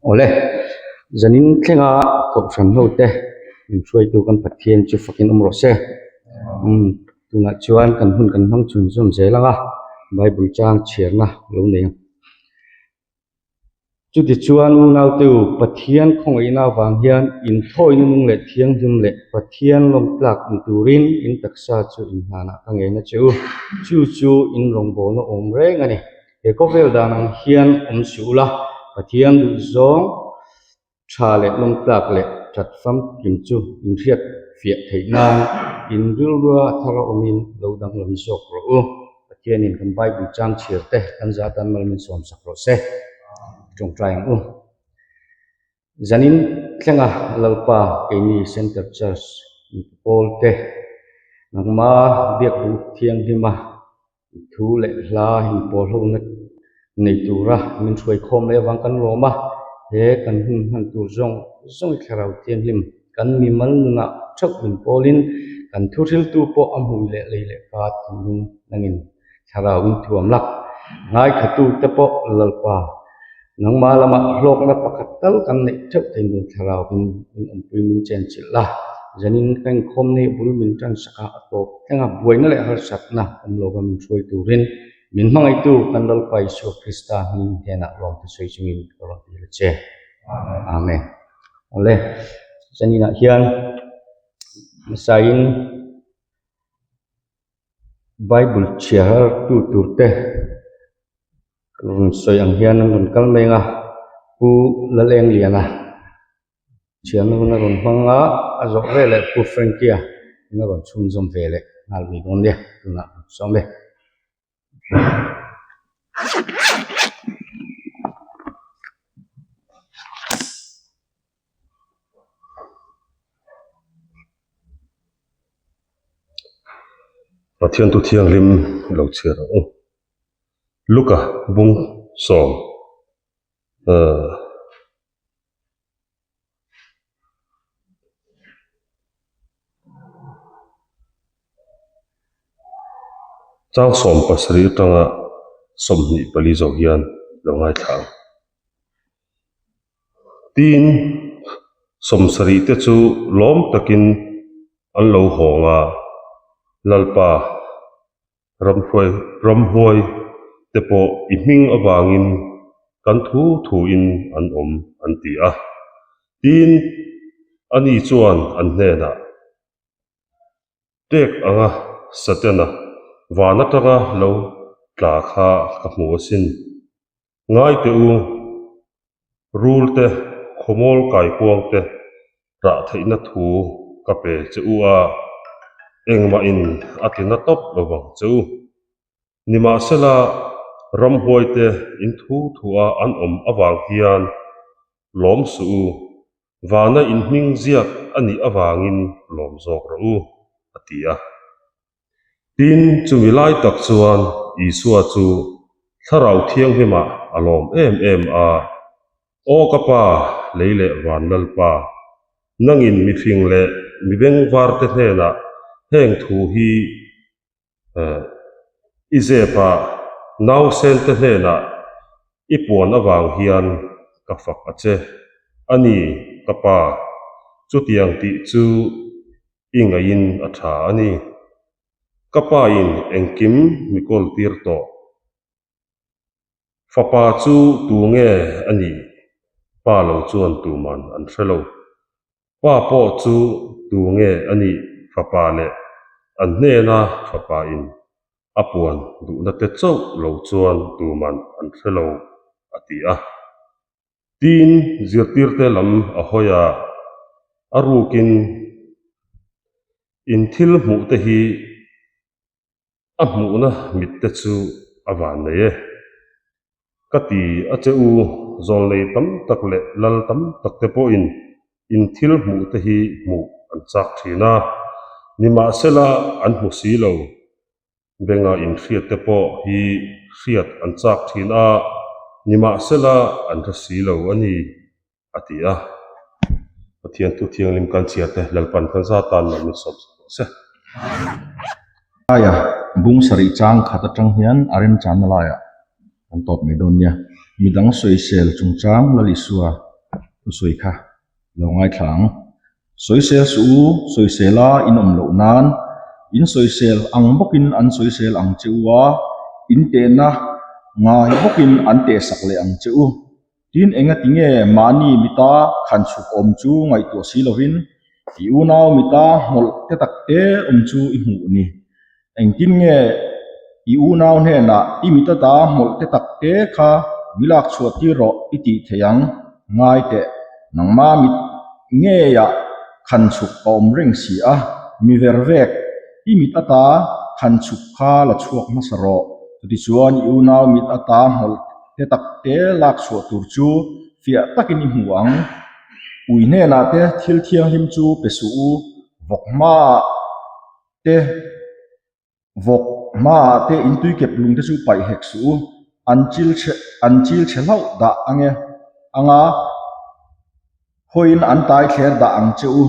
Awle, zanin thlenga kohhran ho te min hruaitu kan Pathian chu fakin awm rawh se. Umm tunah chuan kan hun kan hmang chhunzawm zel ang a, Bible chang chhiarna lo nei ang. Chutichuan unaute u, Pathian khawngaihna avang hian inthawina nung leh thianghlim leh Pathian lawmtlak ni turin in taksa chu inhlanah ka ngen a che u. Chu chu in rawngbawlna awm reng a ni. He khawvel dan ang hian awm suh ula, Pathian duhzawng tha leh lawmtlak leh that famkim chu inhriat fiah theih nan in rilrua thar a awmin lo danglam zawk rawh u. Pathianin kan Bible chang chhir te kan za tan mal min sawmsak rawh se. Tawngtai ang u. Zanin thlenga Lalpa keini Center Church mipawl te nangma biakbuk thianghlima Thu leh hla inpawl hona nei tura min hruai khawm leh avang kan lawm a, he kan hun hman tur zawng zawng i thlarau thianghlim kan mimal nunah theuh min pawlin kan thu hriltu pawh a hmui leh lei leh ka thinlung nangin thlarau in thuam lak ngaithatu te pawh Lalpa nangmah lamah hlawkna pakhat tal kan neih theuh thei nun thlarau in min awmpui min chenchilh la, zanin ka inkhawm nei bul min tan sak a, a tawp thleng a, buaina leh harsatna awm lova min hruai turin min hmangaihtu kan Lalpa Isua Krista hming hnenah lawmthu sawi chungin ka rawn ti la che. Amen. Awle, zaninah hian hmasain Bible chhiar tu tur te rawn sawi ang hian an rawn kal mek a, Pu Lalengliana thianna hun a rawn hmang a, a zawh ve leh Pu Frankie-a in a rawn chhunzawm ve leh nghal mai dawn nia tunah rawn sawm e. Pathian tu thianghlim lo chhiar ang u. Luka bung sawm ahh chang sawm pasarih atanga 24 zawh hian lo ngaithla ang. Tin, 70 te chu lawm takin an lo hawng a, Lalpa ramhruai ramhuai te pawh i hming avangin kan thu thuin an awm an ti a. Tin, ani chuan an hnenah, Tek anga Satana van atanga lo tla kha ka hmu asin. Ngai teh u, rul te, khawmawl kaikuang te rah theihna thu ka pe che u a, engmah in a ti na tawp lo vang che u. Nimahsela, ramhuai te in thu thu a an awm avang hian lawm suh u, vana in hming ziak a nih avangin lawm zawk rawh u, a ti a. Tin, chumi lai tak chuan Isua chu Thlarau Thianghlimah a lawm em em a, Aw ka Pa, lei leh van Lalpa, nangin mifing leh mi bengvarte hnenah heng thu hi i zep a, nausente hnenah i puan avang hian ka fak a che. A ni, ka Pa, chutiang tih chu I ngaihin a tha a ni. Ka pa in engkim mi kawl tir tawh. Fapa chu tu nge a nih? Pa lo chuan tuman an hre lo. Pa pawh chu tu nge a nih fapa leh an hnena fapa in a puan duhna te chauh lo chuan tuman an hre lo a ti a. Tin, zirtirte lam a hawi a, a rukin in thil hmuh te hi a hmuhna mit te chu a van nei e. Ka ti a che u, zawlnei tam tak leh lal tam tak te pawhin in thil hmuh te hi hmuh an chak thin a, nimahsela an hmu si lo. Benga inhriat te pawh hi hriat an chak thin a, nimahsela an hre si lo a ni, a ti a. Pathian thu thianghlim kan chhiar te Lalpan kan za tan lo min sawm sak tawh se. Aia bung sarih chang khat atang hian a remchanna laiah kan tawp mai dawn nia. Midang sawisel chungchang Lal Isua. thusawi kha lo ngaithla ang. Sawisel suh u, sawisela in awm loh nan, in sawisel ang bawkin an sawisel ang che u a, in tehna ngai bawkin an tehsak leh ang che u. Tin, engati nge mahni mita khan chhuk awm chu ngaihtuah si lovin i unau mita hmawlh te tak te awm chu i hmuh ni? Engtin nge i unau hnenah i mita ta hmawlh te tak te kha mi lak chhuah tir rawh i tih theih ang? Ngai teh, nangma mit ngeiah khan chhuk a awm reng si a, mi ver vek i mit ata khan chhuk kha la chhuak hmasa rawh. Chutichuan i unau mit ata hmawlh te tak te lak chhuah tur chu fiah takin i hmu ang. Ui hnenah te thil thianghlim chu pe suh u, vawk hmaah te vawk hmaah te intui kep lung te chu paih hek suh u, an chil chhe an chil chhe hlauh dah ange anga hawiin an tai thler dah ang che u,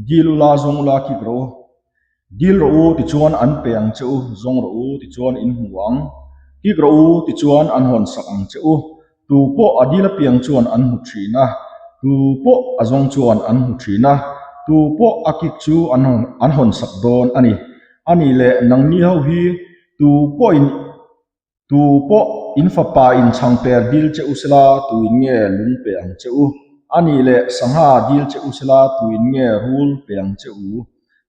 dil ula zawng ula kik rawh u. Dil rawh u tichuan an pe ang che u, zawng rawh u tichuan in hmu ang. Kik rawh u tichuan an hawn sak ang che u. Tu pawh a dil apiang chuan an hmu thin a, tu pawh a zawng chuan an hmu thin a, tu pawh a kik chu an an hawn sak dawn a ni. A nih leh nangni ho hi tu pawhin Tu pawh in fapa in chhang per dil che u sela tuin nge lung pe ang che u? A nih leh sangha dil che u sela tuin nge rul pe ang che u?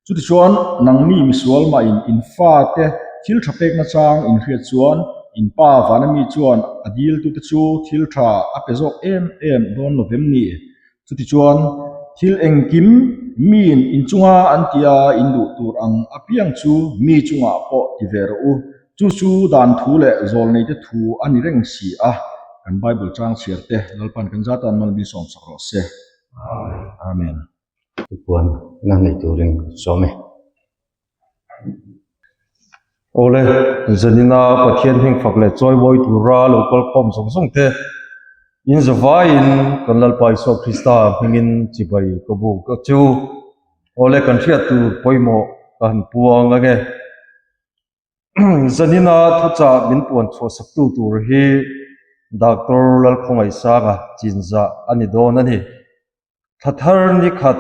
Chutichuan nangni misual mah in in fate thil tha pek nachang in hriat chuan in pa vana mi chuan a diltute chu thil tha a pe zawk em em dawn lo vem ni? Chutichuan, thil engkim miin inchunga an tia in duh tur ang apiang chu mi chungah pawh ti ve rawh u. Chu chu dan thu leh zawlneite thu a ni reng si a. Kan Bible chang chhiar te Lalpan kan zatan malmi sawmsak rawh se. Amen. Thupuan na nei turin ka sawm e. Awle, zanina Pathian hming fak leh chawimawi tura lo kal khawm zawng zawng te, in zavaiin kan Lalpa Isua Krista hmingin chibai ka buk a chu. Awle, kan hriat tur pawimawh ka han puang ange. Zanina thuchah min puan chhuah saktu tur hi Doctor Lalkhawngaihsanga chinzah a ni dawn a ni. Thla thar ni khat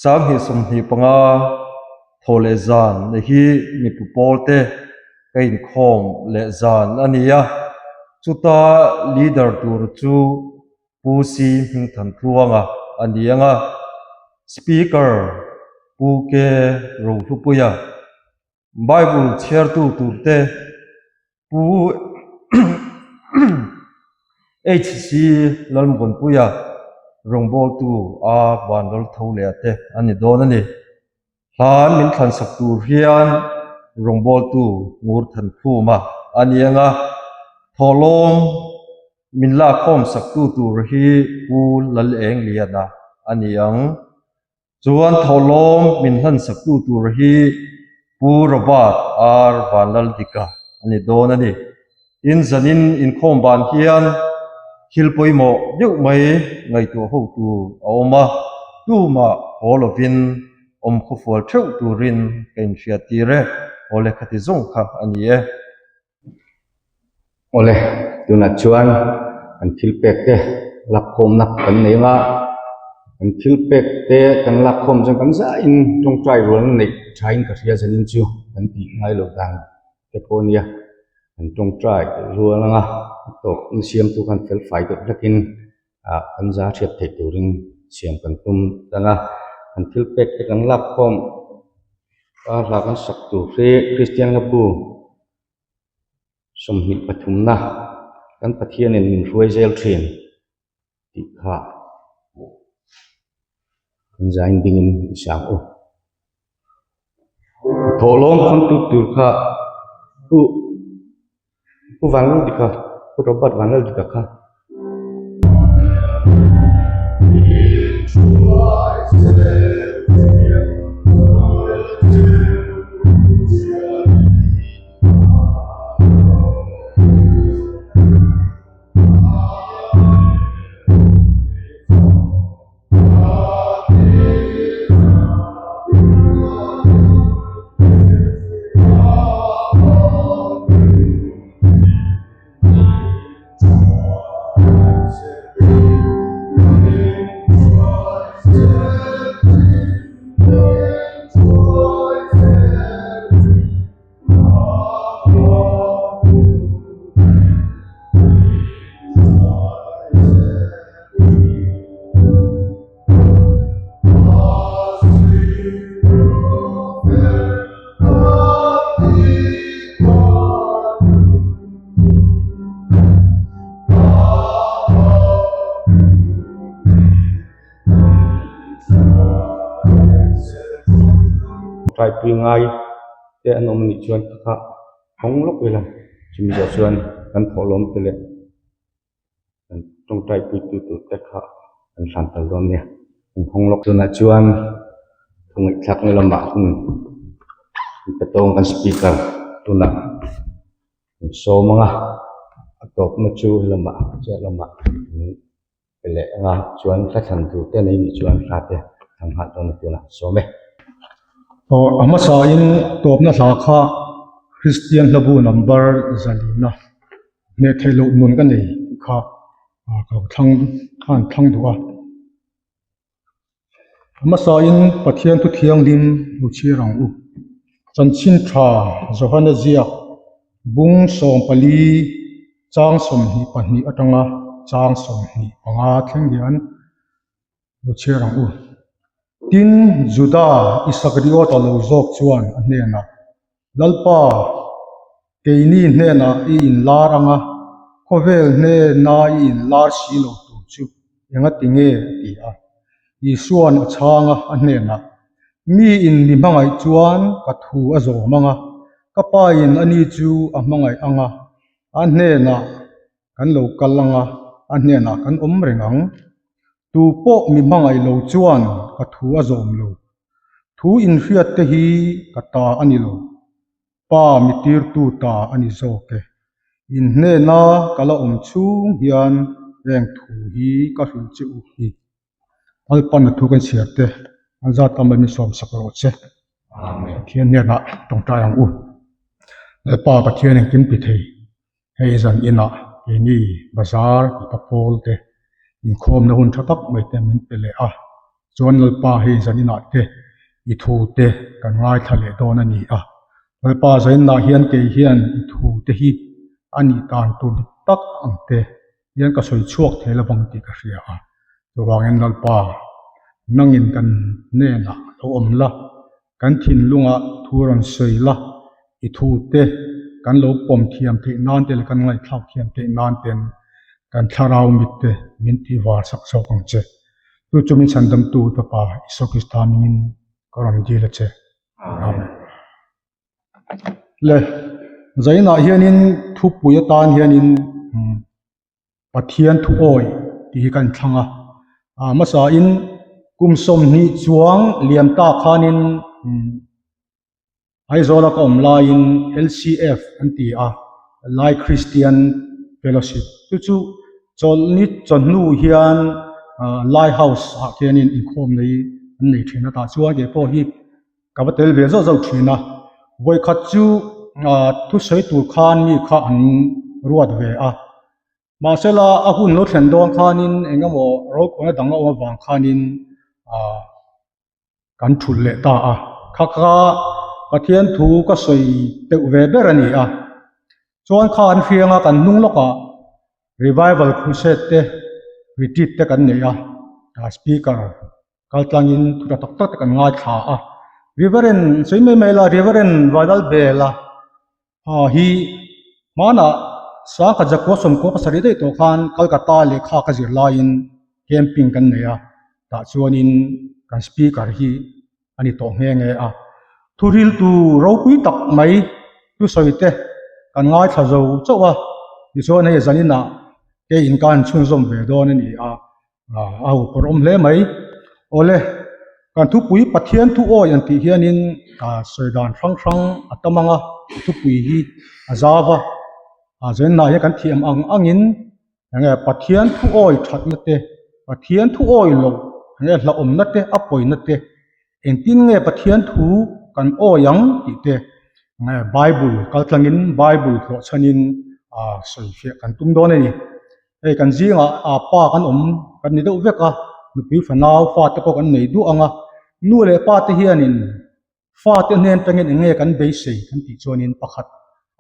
2025 thaw leh zan hi mipu pawl te ka inkhawm leh zan a ni a, chuta leader tur chu Pu Si Hmingthantluanga a ni ang a, Speaker Pu K Rohlupuia, Bible chhiartu tur te Pu HC Lalmuanpuia rawngbawltu a Vanral tho leh te a ni dawn a ni. Hlan min thlansak tur hian rawngbawltu Ngurthankhuma a ni ang a, thawhlawm min lakkhawm saktu tur hi Pu Lalengliana a ni ang. Chuan thawhlawm min hlansaktu tur hi Pu Robert R. Vanlaldika a ni dawn a ni. Tin, zanin inkhawm ban hian thil pawimawh deuh mai ngaihtuah ho tur a awm a, tumah haw lovin awm khawfual theuh turin ka inhriattir e. Awle khati zawng kha a ni e. Awle, tunah chuan kan thil pek te lakkhawmna kan nei anga, kan thil pek te kan lakkhawm chuan kan zaiin tawngtai rualna neih thain ka hria zanin chu kan tih ngai loh dan te pawh a nia, kan tawngtai rual anga a tawp na siamtu khan fel fai deuh hlakin ah kan za hriat theih turin siam kan tum tan a, kan thil pek te kan lakkhawm a hla kan sak tur hi Kristian hlabu 23na kan Pathianin min hruai zel thin tih kha kan zain dingin i sang u. Thawhlawm khawntu tur kha Pu Pu Vanlaldika Pu Robert Vanlaldika kha. tawngtaipui ngai te an awm anih chuan kha kha hawng lawk ila chumi zawh chuan kan thawhlawm te leh kan tawngtaipui tu tur te kha kan hlan tal dawn nia kan hawng lawk tunah chuan thu ngaihthlakna lamah hun pe tawng kan speaker tunah kan sawm ang a a tawpna chu helamah chiah lamah pe leh ang a chuan hla thlan tur te nei nih chuan hla te thlan nghal dawn a tunah sawm e. Aw a hmasain tawpna hla kha Kristian hlabu number zalina hneh theih loh nun ka nei tih kha ka lo thlang khan thlang duh a. A hmasain Pathian thu thianghlim lo chhiar ang u. Chanchin tha Johana ziak bung 14 chang 22 atanga chang 25 thleng hian lo chhiar ang u. Tin, Juda Isakriota lo zawk chuan a hnenah, Lalpa, keini hnenah i inlar ang a, khawvel hnena i inlar si lo tur chu engati nge? a ti a. Isua'n a chhang a, a hnenah, Mi in mi hmangaih chuan ka thu a zawm ang a, ka pain ani chu a hmangaih ang a, a hnenah kan lo kal ang a, a hnenah kan awm reng ang. Tu pawh mi hmangaih lo chuan ka thu a zawm lo. Thu inhriat te hi ka ta a ni lo, Pa mi tirtu ta a ni zawk e. In hnena ka la awm chhung hian heng thu hi ka hrilh che u hi. Lalpan a thu kan chhiar te an zat tam mai min sawm sak rawh che. Pathian hnenah tawngtai ang u. Lalpa Pathian engkim ti thei. Hei zan inah keini bazar mipa pawl te inkhawmna hun tha tak mai te min pe leh a, chuan Lalpa hei zan inah te i thu te kan ngaithla leh dawn a ni a, Lalpa zainah hian kei hian i thu te hi a nih dan tur dik tak ang te hian ka sawi chhuak thei lovang tih ka hria a, chuvangin Lalpa nangin kan hnenah lo awm la. Kan thinlungah thu rawn sawi la, i thu te kan lo pawm thiam theih nan te leh kan ngaihthlak thiam theih nan ten kan thlarau mit te min tih var sak zawk ang che. Chu chu min chhandamtu Fapa Isua Krista hmingin ka rawn dil a che. Amen. Le, zainah hianin thupui atan hianin Pathian thu awi tih hi kan thlang a, a hmasain kum 20 chuang liam ta khanin Aizawla ka awm laiin LCF an ti a, Lai Christian Fellowship chu chu chawlhni chawhnu hian Lai House ah khianin inkhawm nei an nei thin a, tah chuan kei pawh hi ka va tel ve zauh zauh thin a, vawikhat chu thusawi tur khan mi kha an ruat ve a, mahsela a hun lo thlen dawn khanin eng emaw rokhawlna dang a awm avang khanin ah kan thulh leh ta a, kha kha Pathian thu ka sawi deuh ve ber a ni a, chuan kha an hriang a kan hnung lawkah revival crusade te retreat te kan nei a, speaker. Kal tlangin thu tha tak tak te kan ngaithla a, Reverend sawi mai mai la Reverend Vaidalbela hi hmanah sangkhat zakua sawmkua pasarih daih tawh khan Calcutta lehkha ka zir laiin camping kan nei a, tah chuanin kan speaker hi a ni tawh nghe nghe a, thuriltu ropui tak mai thusawi te kan ngaithla zo chauh a, tichuan hei zaninah kei in ka han chhunzawm ve dawn a ni a. A upawr awm hle mai. Awle, kan thupui Pathian thu awi an tih hianin sawi dan hrang hrang a tam ang a, thupui hi a zau va. Zenna hian kan thiam ang angin enge Pathian thu awi thatna te, Pathian thu awi loh enge hlauhawmna te, a pawina te, engtin nge Pathian thu kan awi ang tih te enge Bible kaltlangin Bible hlawhchhanin sawifiah kan tum dawn a ni. Hei kan zingah ah pa kan awm kan ni deuh vek a, nupui fanau fa te pawh kan nei duah ang a, nu leh pa te hianin fa te hnen atangin eng nge kan beisei kan tih chuanin pakhat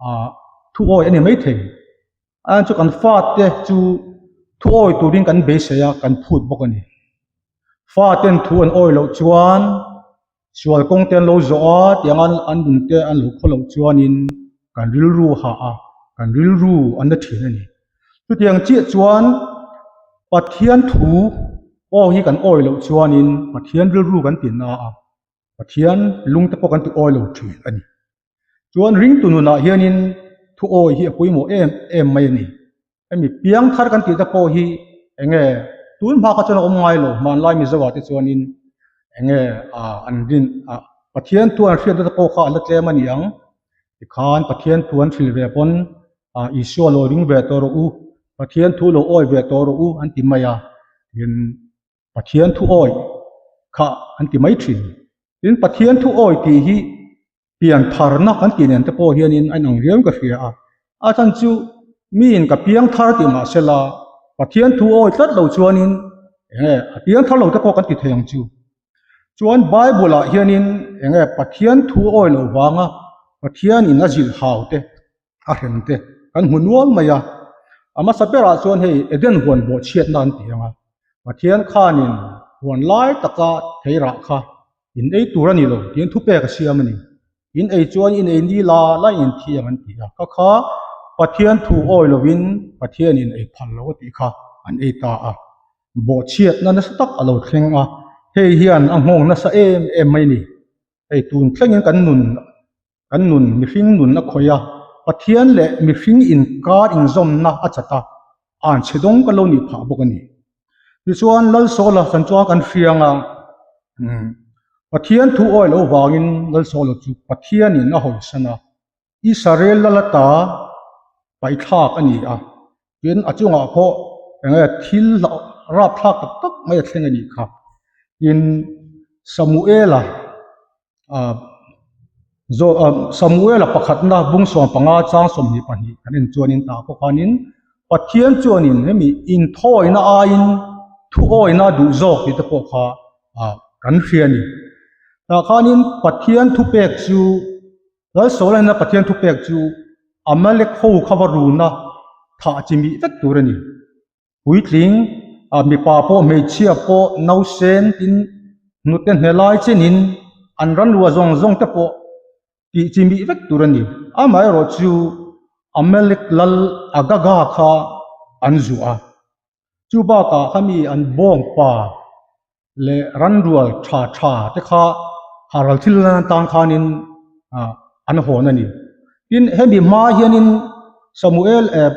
ah thu awi a ni maithei. A chu kan fa te chu thu awi turin kan beisei a, kan phut bawk a ni. Fa ten thu an awi loh chuan Sual kawng te an lo zawh a, tiang an an nun te an lo khaw loh chuanin kan rilru a hah a, kan rilru an la thin a ni. Chutiang chiah chuan Pathian thu aw hi kan awi loh chuanin Pathian rilru kan ti na a. Pathian lung te pawh kan ti awi lo thin a ni. Chuan ringtu nunah hianin thu awi hi a pawimawh em em mai a ni. Hemi piang thar kan tih te pawh hi eng nge tun hma kha chuan a awm ngai lo, hmanlai Mizo ah te chuanin eng nge ah an rin ah Pathian thu an hriatna te pawh kha a la tlem a ni ang. Tikhan Pathian thu an hrilh ve pawn ah Isua lo ring ve tawh rawh u, Pathian thu lo awi ve tawh rawh u an ti mai a, tin Pathian thu awi kha an ti mai thin. Tin Pathian thu awi tih hi pian tharna kan tih nen te pawh hianin a inang riau ka hria a, a chhan chu miin ka piang thar tih mah sela Pathian thu awi tlat lo chuanin eng nge a piang thar lo te pawh kan ti thei ang chu. Chuan Bible ah hianin eng nge Pathian thu awi loh vanga Pathianin a zilh hau te a hrem te kan hmu nual mai a, a hmasa berah chuan hei Eden huan bawhchhiatna an ti ang a, Pathian khanin huan lai taka thei rah kha in ei tur a ni lo tiin thupek a siam a ni. In ei chuan in ei ni la la in thi ang an ti a, ka kha Pathian thu awi lovin Pathianin ei phal lo a tih kha an ei ta a, bawhchhiatna nasa tak a lo thleng a, hei hian a nghawng nasa em em mai a ni. Hei tun thlengin kan nun Kan nun mihring nun a khawih a, Pathian leh mihring inkar inzawmna a chat a, an chhe dawng ka lo nih phah bawk a ni. Tichuan Lalsawla chan chuan kan hriang a, Pathian thu awi loh vangin Lalsawla chu Pathianin a hawisan a, Israel lal ata paihthlak a ni a, tin a chungah pawh enge thil rapthlak tak tak mai a thleng a nih kha. Tin Samuela Samuela pakhatna bung 15 chang 22 kan en chuanin tah pawh khanin Pathian chuanin hemi inthawina aiin thuawina duh zawk tih te pawh kha kan hria a ni. Tah khanin Pathian thupek chu Lalsawlaina Pathian thupek chu Amalek ho kha va runa thah chi mih vek tur a ni. Puitling, a mipa pawh hmeichhia pawh nausen tin hnute hne lai chenin an ranrua zawng zawng te pawh tih chi mih vek tur a ni. Amaherawh chu Amalek lal Agaga kha an zuah a, chu bakah khami an bawngpa leh ranrual tha tha te kha haral thil nan tan khanin ah an hawn a ni. Tin, hemi hma hianin Samuel eh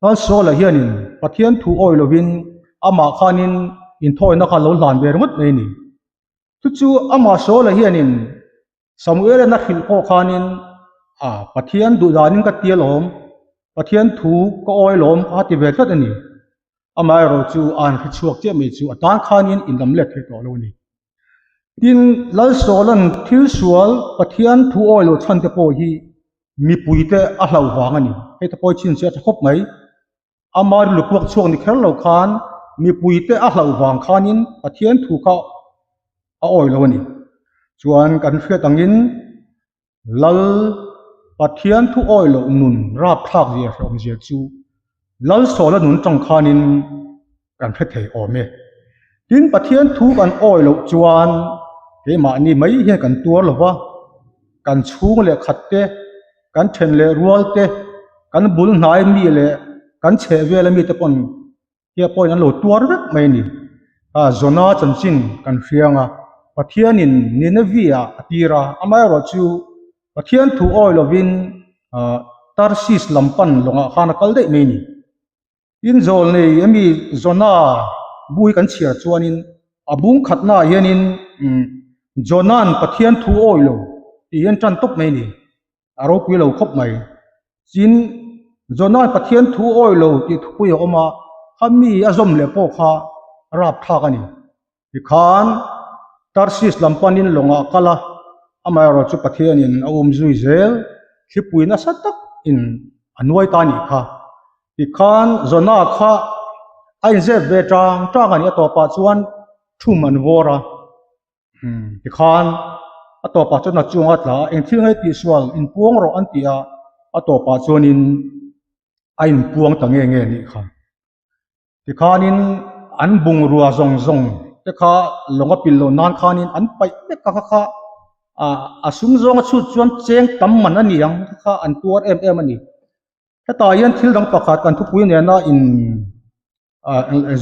Lalsawla hianin Pathian thu awi lovin amah khanin inthawina kha lo hlan ve ringawt mai a ni. Chu chu amah Sawla hianin Samuel-a'n a hrilh pawh khanin ah Pathian duh danin ka ti alawm, Pathian thu ka awi alawm a ti ve tlat a ni. Amaherawh chu a han hre chhuak chiah mai chu a tan khanin inlam let thei tawh lo a ni. Tin, Lalsawla'n thil sual Pathian thu awi lo chhan te pawh hi mipuite a hlauh vang a ni. Hei te pawh hi chhinchhiah a tha khawp mai. Ama rilru puak chhuak ni kher lo khan mipuite a hlauh vang khanin Pathian thu kha a awi lo a ni. Chuan kan hriat angin Lal Pathian thu awi loh nun rapthlak zia hrehawm zia chu Lalsawla nun tang khanin kan hre thei awm e. Tin, Pathian thu kan awi loh chuan keimahni mai hian kan tuar lo va, kan chhung leh khat te, kan then leh rual te, kan bul hnai mi leh kan chheh vel ami te pawn hia pawhin an lo tuar vek mai a ni. A Jona chanchin kan hriang a, Pathianin Nineveh-ah a tir a, amaherawhchu Pathian thu awi lovin Tarsis lam pan lawngah khan a kal daih mai a ni. Tin zawl nei ami Jona bu hi kan chhiar chuanin a bung khatnaah hianin Jona'n Pathian thu awi lo tih hian tan tawp mai a ni, a ropui lo khawp mai. Tin, Jona'n Pathian thu awi lo tih thupui a awm a, kha mi a zawm leh pawh kha rapthlak a ni. Tikhan Tarsis lam panin lawngah a kal a, amaherawh chu Pathianin a um zui zel, thlipui nasa takin a nuai ta a nih kha. Tikhan Jona kha a inzep ve tang tang a ni, a tawpah chuan thum an vawr a. Tikhan a tawpah chuan a chunga tla a, eng thil nge tihsual inpuang rawh an ti a, a tawpah chuanin a inpuang ta nge nge a nih kha. Tikhanin an bungrua zawng zawng te kha lawng a pil loh nan khanin an paih vek a kha kha a sum zawnga chhut chuan cheng tam man a ni ang kha kha an tuar em em a ni. Hetah hian thil dang pakhat kan thupui nena in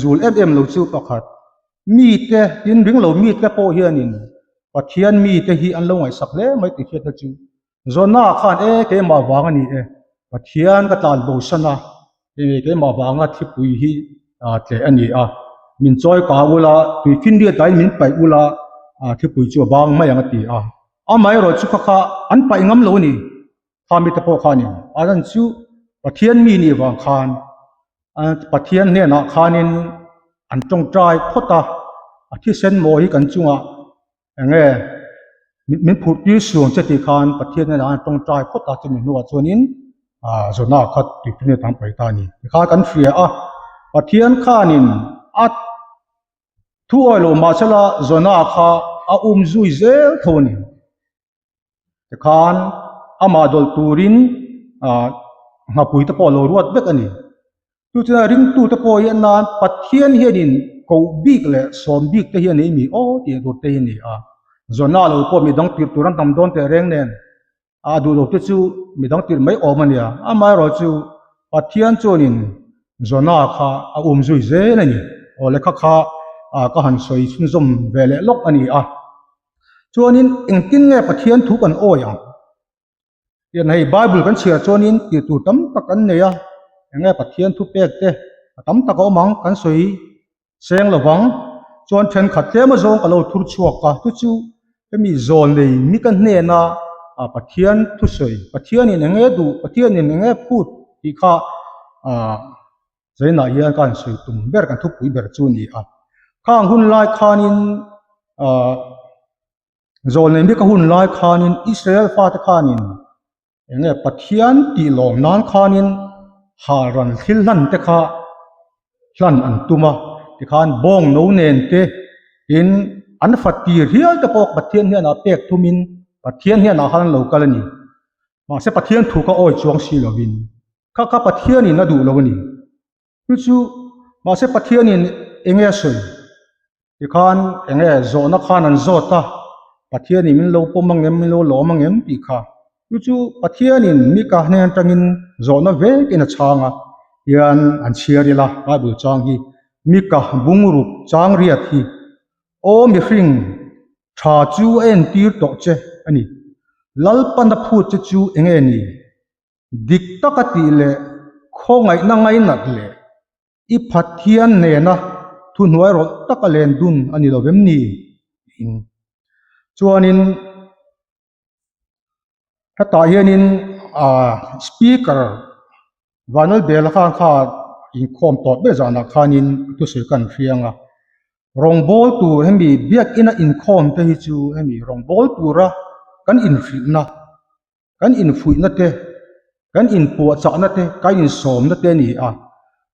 zul em em lo chu pakhat mite tin ring lo mite pawh hianin. Pathian mite hi an lo ngaihsak hle mai tih hriatna chu Jona khan e keimah vang a ni e, Pathian ka tlan bosan a, hei keimah vanga thipui hi tleh a ni a, min chawi kau ula, tui finriat aiin min paih ula, thipui chu a bang mai ang a ti a. Amaherawh chu kha kha an paih ngam lo a ni, kha mite pawh kha a ni. A chan chu Pathian mi nih vang khan Pathian hnenah khanin an tawngtai phawt a, a thisen maw hi kan chungah eng nge min phurh tir suang che tih khan Pathian hnenah an tawngtai phawt a, chumi hnuah chuanin ah Jonah kha tuipui atan paih ta a ni. Tikhan kan hria a, Pathian khanin a thu awih loh mahsela Jonah kha a um zui zel tho a ni. Tikhan amah dawlh turin ah nghapui te pawh a lo ruat vek a ni. Chu chuan ringtu te pawh hian nan Pathian hianin koh bik leh sawm bik te hian ei mi aw tih tur te hi a ni a. Jonah lo pawh midang tirh tur an tam dawn teh reng nen a duh lo te chu midang tirh mai awm a nia. Amaherawh chu Pathian chuanin Jonah kha a um zui zel a ni. Aw lehkha kha ka han sawi chhunzawm ve leh lawk a ni a. Chuanin engtin nge Pathian thu kan awi ang? Tian hei Bible kan chhiar chuanin tih tur tam tak an nei a, eng nge Pathian thu pek te a tam tak a awm ang kan sawi seng lo vang. Chuan thenkhat tlem azawng ka lo thur chhuak a, chu chu hemi zawl nei mi ka hnena ah Pathian thusawi, Pathianin eng nge duh, Pathianin eng nge phut tih kha ah Zainah hian ka han sawi tum ber kan thupui ber chu a ni a. Khang hun lai khanin ah Zawl nei bik a hun lai khanin Israel fate khanin eng nge Pathian tih lawm nan khanin hal ran thil hlan te kha hlan an tum a, tikhan bawng no nen te tin an fat tir hial te pawh Pathian hian a pek thumin Pathian hian ah khan an lo kal a ni. Mahse Pathian thu kha awi chuang si lovin kha kha Pathianin a duh lo a ni. Chu chu mahse Pathianin eng nge a sawi? Tikhan eng nge zawhna khan an zawt a, Pathianin min lo pawm ang em, min lo lawm ang em tih kha. Chu chu Pathianin Mika hnen atangin zawhna vekin a chhang a, hian an chhiar ila Bible chang hi Mika bungruk chang riat hi Aw mihring, tha chu a entir tawh che a ni. Lalpana phut che chu eng nge ni? Dik taka tih leh khawngaihna ngainat leh i Pathian nena thuhnuai rawlh taka len dun a ni lo vem ni? tiin. Chuanin hetah hianin ah speaker Vanlalbela khan kha inkhawm tawh ber zanah khanin thusawi ka an hriang a, rawngbawl tur hemi biakina inkhawm te hi chu hemi rawngbawl tura kan inhrilhna Kan infuihna te, kan inpuahchahna te, kan insawmna te a ni a.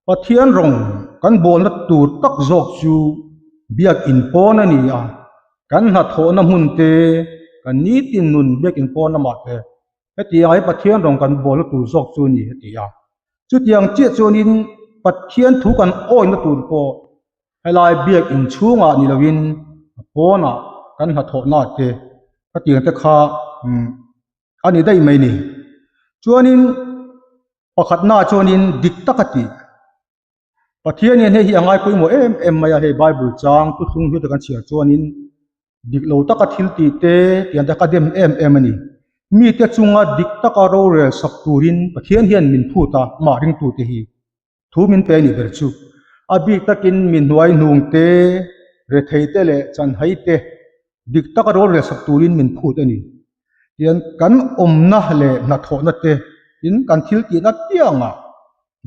Pathian rawng kan bawlna tur tak zawk chu biakin pawn a ni a. Kan hnathawhna hmun te, kan nitin nun biakin pawn lamah te hetiang hi Pathian rawng kan bawlna tur zawk chu a ni a ti a. Chutiang chiah chuanin Pathian thu kan awihna tur pawh Helai biak inchhungah ni loin a pawnah kan hnathawhna te khatiang te kha a ni daih mai ni. Chuanin pakhatna chuanin dik tak a tih. Pathianin hei hi a ngai pawimawh em em mai a, hei Bible chang thuthlung hlui te kan chhiar chuanin dik lo taka thil tih te tiang te kha dem em em a ni. Mite chunga dik taka rorel sak turin Pathian hian min phut a, mah ringtute hi. Thu min pe a nih ber chu a bik takin mi hnuai hnung te, rethei te leh chanhai te dik taka rawl rel sak turin min phut a ni. Tian kan awmna leh hnathawhna te tin kan thil tihna piangah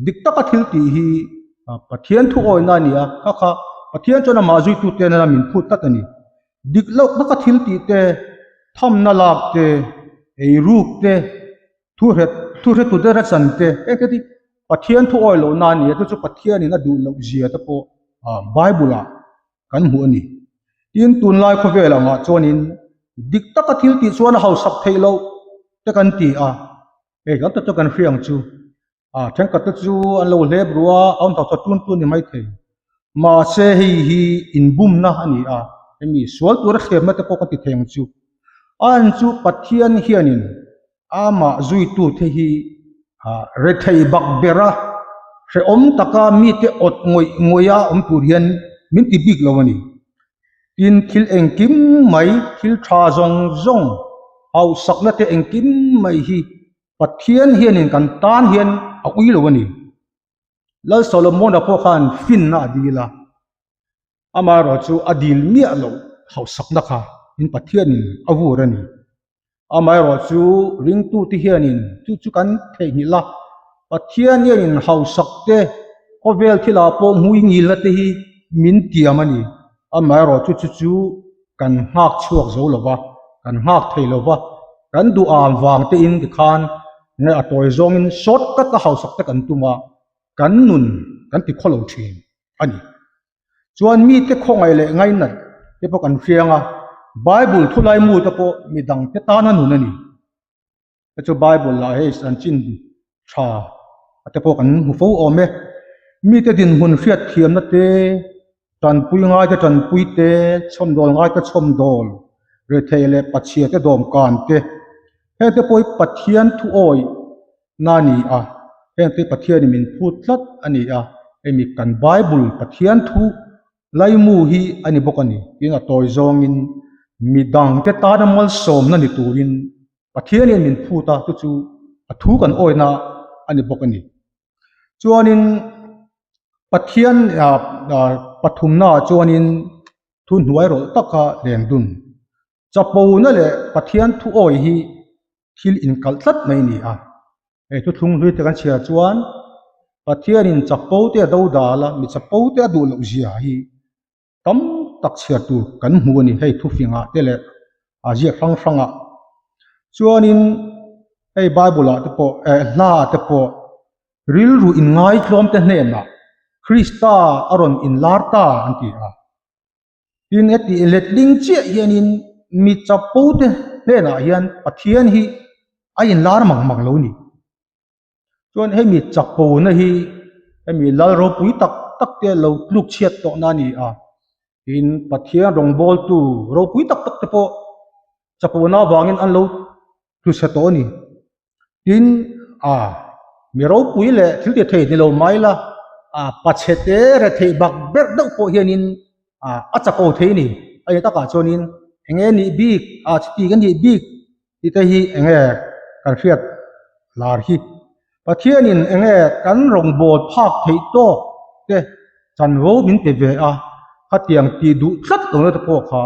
dik taka thil tih hi Pathian thu awihna a ni a, kha kha Pathian chuan amah zuitute nana min phut tlat a ni. Dik loh taka thil tih te, thamna lak te, eiruk te, Thu hret, thu hretu te rachan te, eng te ti Pathian thu awi lohna a ni a, chu chu Pathianin a duh loh zia te pawh ah Bible ah kan hmuh a ni. Tin, tunlai khawvel angah chuanin dik taka thil tih chuan a hausak theih loh te kan ti a, hei kan tak chu kan hria ang chu. Ah thenkhat te chu an lo hlep ru a, a awm tak chuan tun tun ni maithei. Mahse hei hi inbumna a ni a, hemi sual tura thlemna te pawh kan ti thei ang chu. A en chu Pathian hianin amah zuitute hi rethei bak bera hrehawm taka mite awt ngawih ngawih a awm tur hian min ti bik lo a ni. Tin, thil engkim mai, thil tha zawng zawng, hauhsakna te engkim mai hi Pathian hianin kan tan hian a ui lo a ni. Lal Solomona pawh khan finna a dil a, amaherawhchu a dil miah loh hauhsakna kha in Pathianin a vur a ni. Amaherawhchu ringtute hianin chu chu kan theihnghilh a, Pathian hianin hausak te, khawvel thilah pawh hmui ngilna te hi min tiam a ni. Amaherawhchu chu chu kan nghak chhuak zo lo va, kan nghak thei lo va, kan duham vang tein tikhan nge a tawi zawngin short cut a hausak te kan tum a, kan nun kan ti khawlo thin a ni. Chuan mite khawngaih leh ngainat te pawh kan hriang a, Bible thulai mu te pawh midang te tana nun a ni. Hei chu Bible lah hei chanchin tha te pawh kan hmu fo awm e. Mite dinhmun hriat thiamna te, tanpui ngaite tanpui te, chhawmdawl ngaite chhawmdawl, rethei leh pachhia te dawmkan te, hengte pawh hi Pathian thu awih na a ni a, hengte Pathianin min phut tlat a ni a, hemi kan Bible Pathian thu laimu hi a ni bawk a ni. Tin a tawi zawngin midangte tana malsawmna ni turin Pathianin min phut a, chu chu a thu kan awina a ni bawk a ni. Chuanin Pathian pathumnaah chuanin thu hnuai rawlh taka len dun. Chapona leh Pathian thu awi hi thil inkalh tlat mai a ni a. Hei thuthlung hlui te kan chhiar chuan Pathianin chapo te a do dal a, mi chapo te a duh loh zia hi tam tak chhiar tur kan hmu a ni hei thufingah te leh a ziak hrang hrangah chuanin hei bible ah te pawh eh hla ah te pawh rilru inngaitlawm te hnenah Krista a rawn inlar ta an ti a tin heti letling chiah hianin mi chapo te hnenah hian Pathian hi a inlar mang mang lo a ni. Chuan hemi chakpona hi hemi lal ropui tak tak te lo tluk chhiat tawh na a ni a, tin Pathian rawngbawltu ropui tak tak te pawh chakpona avangin an lo tlu chhe tawh a ni. Tin a mi ropui leh thil ti thei ni lo mai la a pachhe te retheih bak berh deuh pawh hianin a chakpo thei a ni. A ni takah chuanin eng nge nih bik a chiti ka nih bik Tih te hi eng nge kan hriat lar hi? Pathianin eng nge kan rawngbâwl phâk theih tâwk te chanvo min pe ve a, khatiang tih duh tlat lohna te pawh kha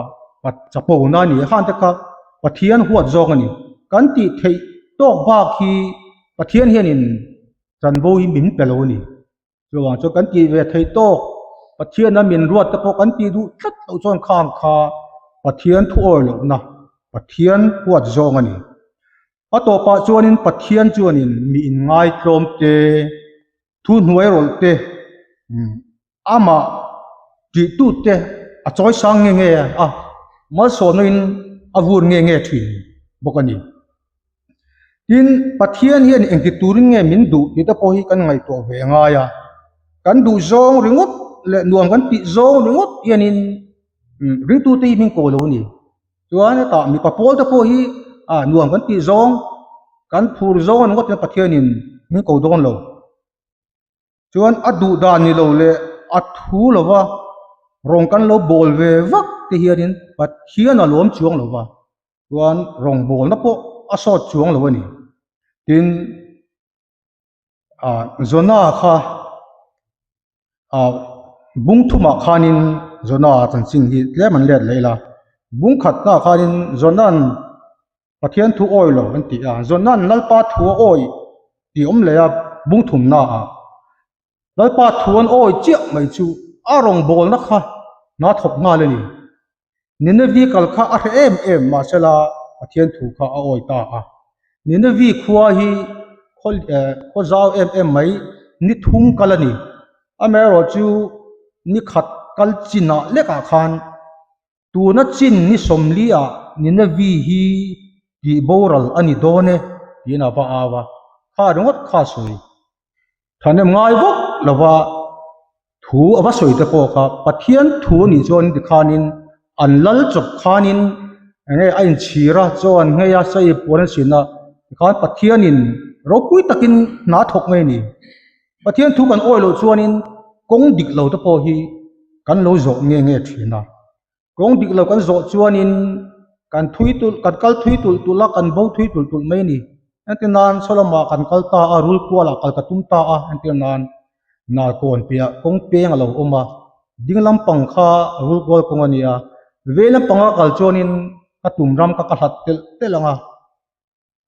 chapona a ni a, khante kha Pathian huat zawng a ni. Kan tih theih tâwk bâk hi Pathian hianin chanvo hi min pe lo a ni. Chuvang chuan kan tih ve theih tawk, Pathiana min ruat te pawh kan tih duh tlat loh chuan khang kha Pathian thu awi lohna, Pathian huat zawng a ni. A tawpah chuanin Pathian chuanin mi inngaitlawm te, thu hnuai rawlh te, amah tihtu te a chawi sang nge nge a, malsawmna-in a vur nge nge thin bawk a ni. Tin, Pathian hian engti turin nge min duh tih te pawh hi kan ngaihtuah ve ngai a. Kan duh zawng ringawt leh nuam kan tih zawng ringawt hianin ringtute hi min ko lo a ni. Chuan hetah mipa pawl te pawh hi nuam kan tih zawng, kan phur zawng ringawt hian Pathianin min ko dawn lo. Chuan a duh dan ni lo leh a thu lo va, rawng kan lo bawl ve vak te hianin Pathian a lawm chuang lo va. Chuan rawngbawlna pawh a sawt chuang lo a ni. Tin, ah Jonah kha ah bung thumah khanin Jonah chanchin hi tlem an let leh ila. Bung khatnaah khanin Jonah-a'n Pathian thu awi lo an ti a, Jonah-a'n Lalpa thu a awi tih a awm leh a bung thumnaah. Lalpa thu an awi chiah mai chu a rawngbawlna kha hna thawk nghal a ni. Ninevi kal kha a hre em em mahsela Pathian thu kha a awi ta a. Ninevi khua hi khaw khaw zau em em mai ni thum kal a ni. Amaherawh chu ni khat kal chinah lekah khan tuna chin ni sawmli ah Ninevi hi tih boral a ni dawn e tiin a va au a, kha ringawt kha sawi. Thahnem ngai vak lova thu a va sawi te pawh kha Pathian thu a nih chuan tikhanin an lal chawp khanin eng nge a inchhir a chaw an nghei a sei puan an sin a tikhan Pathianin ropui takin hna thawk ngei a ni. Pathian thu kan awih loh chuanin kawng dik lo te pawh hi kan lo zawh nge nge thin a. Kawng dik lo kan zawh chuanin kan thui tulh kan kal thui tulh tulh a, kan bo thui tulh tulh mai a ni. Entir nan saw lamah kan kal ta a, rul kualah kal ka tum ta a, entir nan nalkawn piah kawng peng a lo awm a, ding lampang kha rul kual kawng a ni a, vei lampanga kal chuanin ka tum ram kha ka hlat telh telh ang a,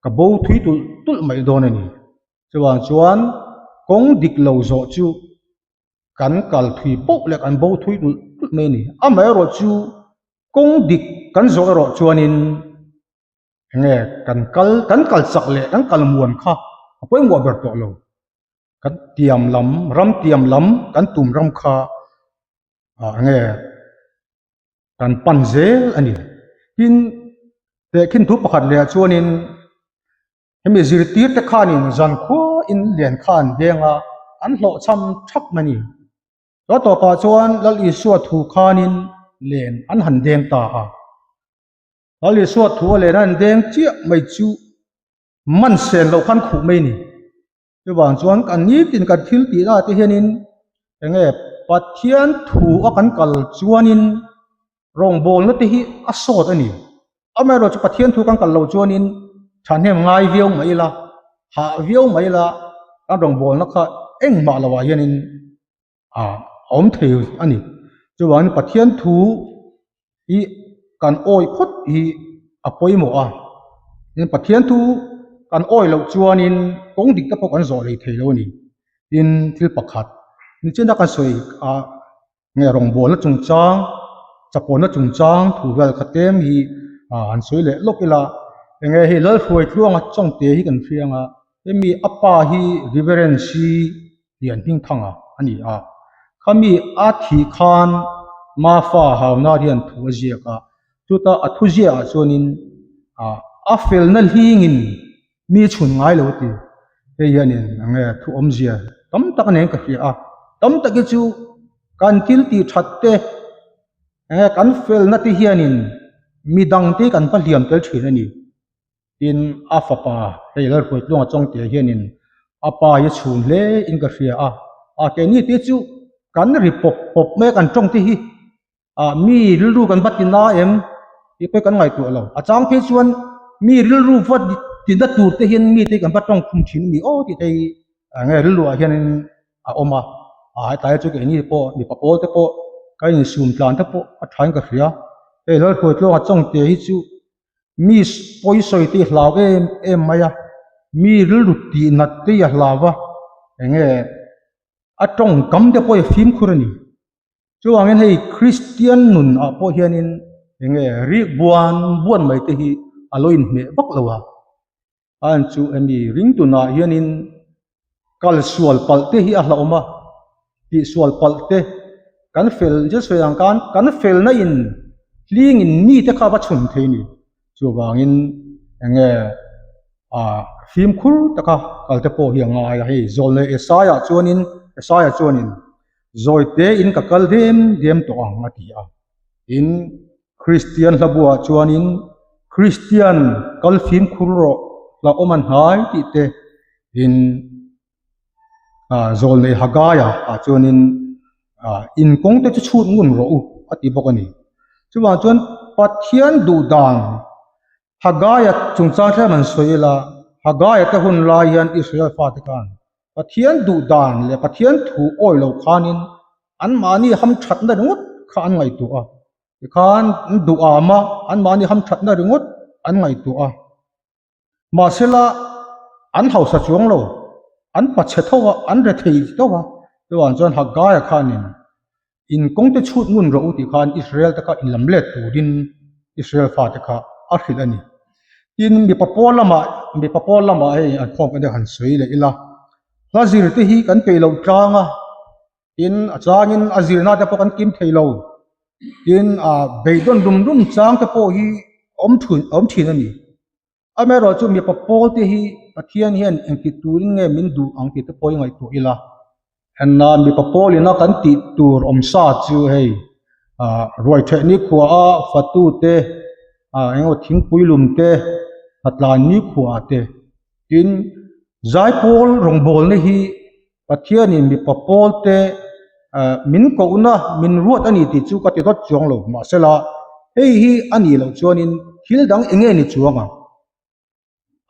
ka bo thui tulh tulh mai dawn a ni. Chuvang chuan kawng dik lo zawh chu kan kal thui poh leh kan bo thui tulh tulh mai a ni. Amaherawh chu kawng dik kan zawh erawh chuanin enge kan kal kan kal chak leh kan kal muan kha a pawimawh ber tawh lo. Kan tiam lam ram tiam lam kan tum ram kha ah enge kan pan zel a ni. Tin tehkhin thu pakhat leh ah chuanin Hemi zirtir te khanin zankhuain lian kha an veng a, an hlawhchham thap mai a ni. Chu tawpah chuan Lal Isua thu khanin len an han deng ta a. Lal Isua thu a len an deng chiah mai chu man sen loh khan khuh mai a ni. Chuvang chuan kan nitin kan thil tihna te hianin enge Pathian thu a kan kal chuanin rawngbawlna te hi a sawt a ni. Amaherawhchu chu Pathian thu kan kal loh chuanin thahnem ngai viau mai ila, hah viau mai ila kan rawngbawlna kha engmah lovah hianin a awm thei a ni. Chuvangin Pathian thu hi kan awih phawt hi a pawimawh a, tin Pathian thu kan awih loh chuanin kawng dik te pawh kan zawh lei thei lo a ni. Tin thil pakhat nichina kan sawi a nge rawngbawlna chungchang chapawlna chungchang thu vel kha tlem hi han sawi leh lawk ila enge hei Lalhruaitluanga chawngte hi kan hria ang a hemi a pa hi Reverend si Lian Hmingthanga a ni a, khami a thih khan Mafa Haunar hian thu a ziak a, chuta a thu ziahah chuanin a felna hlingin mi chhun ngai lo a ti. Hei hianin eng nge thu awmzia tam tak a nen ka hria a, tam tak hi chu kan thil tih that te eng nge kan felna te hianin midang te kan va hliam tel thin a ni. Tin, a fapa hei Lalhruaitluanga Chawngte hianin a pa hi a chhun hle in ka hria a, a keini te chu kan ri pawp pawp mai a kan tawng te hi ah mi rilru kan va ti na em tih pawh hi kan ngaihtuah lo. A chang phei chuan mi rilru va ti na tur te hian mi te hi kan va tawng khum thin a ni aw tih te hi enge rilru ah hianin a awm a, a hetlai chu keini pawh mipa pawl te pawh ka insum tlan te pawh a tha in ka hria. Hei Lalhruaitluanga Chawngte hi chu Mi pawi sawi te hi hlau em em mai a, mi rilru tih nat te hi a hlau a, eng nge a tawngkam te pawh hi a fimkhur a ni. Chuvangin hei Kristian nun ah pawh hianin eng nge rik buan buan mai te hi a lo inhmeh vak lo a, a en chu hemi ringtunah hianin kal sual palh te hi a hlauhawm a, tih sual palh te kan fel zet sawi ang khan kan felna in hling in mi te kha va chhun thei a ni. Chuvangin eng nge ah fimkhur taka kal te pawh hi a ngai a, hei zawlnei Esaiah chuanin Esaiah chuanin zawi te in ka kal dem dem tawh ang a ti a, tin Kristian hlabuah chuanin Kristian kal fimkhur rawh hlauhawm a hnai tih te in ah zawlnei Hagaia ah chuanin ah in kawng te chu chhut ngun rawh u a ti bawk a ni. Chuvang chuan Pathian duh dan Hagaia chungchang tlem an sawi ila Hagaia te hun lai hian Israel fate khan Pathian duh dan leh Pathian thu awi lo khanin anmahni hamthatna ringawt kha an ngaihtuah a, tikhan an duh am a, anmahni hamthatna ringawt an ngaihtuah a. Mahsela an hausa chuang lo, an pachhe tho a, an rethei tho a, chuvang chuan Haggaia khanin in kawng te chhut ngun rawh u tih khan Israel te kha inlam let turin Israel fate kha a hrilh a ni. Tin, mipa pawl lamah, mipa pawl lamah hei an khawm kan han sawi leh ila, hla zir te hi kan peih loh tlang a, tin a changin a zirna te pawh kan kim thei lo, tin ah beidawn rum rum chang te pawh hi awm thin awm thin a ni. Amaherawhchu chu mipa pawl te hi Pathian hian engti turin nge min duh ang tih te pawh hi ngaihtuah ila. Enna mipa pawl ina kan tih tur awm sa chu hei ah ruai theh nikhua a fatu te ah eng emaw thingpui lum te hnatlai nikhua ah te tin zaipawl rawngbawlna hi Pathianin mipa pawl te ah min kohna min ruat a ni tih chu ka ti dawt chuang lo mahsela. Hei hi a nih loh chuanin thil dang eng nge ni chuang ang?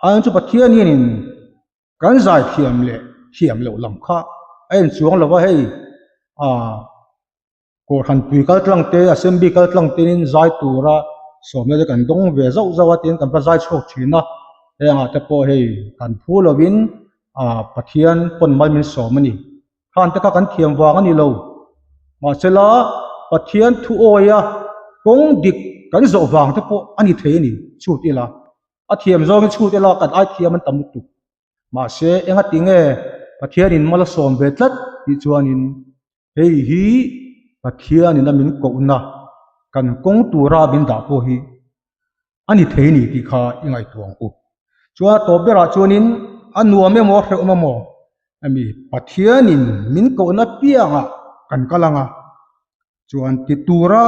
Aiin chu Pathian hianin kan zai thiam leh thiam loh lam kha a en chuang lo va, hei ah Kohhran pui kal tlang te, Assembly kal tlang tein zai tura sawmna te kan dawng ve zauh zauh a tiin kan va zai chhuak thin a, hengah te pawh hei kan phu lovin ah Pathian pawn mal min sawm a ni. Khan te kha kan thiam vang a ni lo. Mahsela Pathian thu awia kawng dik kan zawh vang te pawh a ni thei a ni chhut ila. A thiam zawngin chhut ila kan ai thiam an tam lutuk. Mahse engati nge Pathianin mal a sawm ve tlat tih chuanin hei hi Pathianin a min kohna kan kawng tura min dah pawh hi a ni thei ni tih kha i ngaihtuah ang u. Chuan a tawp berah chuanin a nuam emaw a hrehawm emaw hemi Pathianin min kohna piangah kan kal ang a, chuan ti tura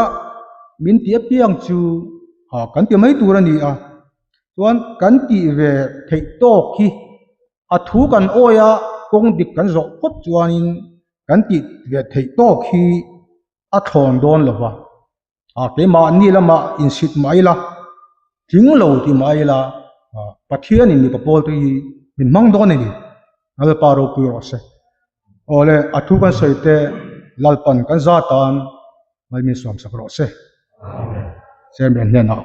min tih apiang chu kan ti mai tur a ni a, chuan kan tih ve theih tawk hi a thu kan awi a kawng dik kan zawh phawt chuanin kan tih ve theih tawk hi a thlawn dawn lo va. A keimahni lamah insit mah ila, tling lo ti mah ila, Pathianin mipa pawlte hi min hmang dawn a ni. Lalpa ropui rawh se. Awle, a thu kan sawi te Lalpan kan za tan mai min suam sak rawh se. Chairman hnenah.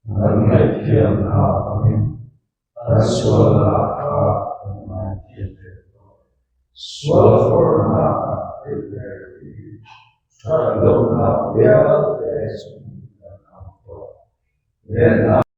Kan ngaihthiamna angin kan sualna kha kan ngaithiam ve tawh. Sual fawrhna kan theih ber hi that lohna vialte chungin kan ang tawh. Hnehna.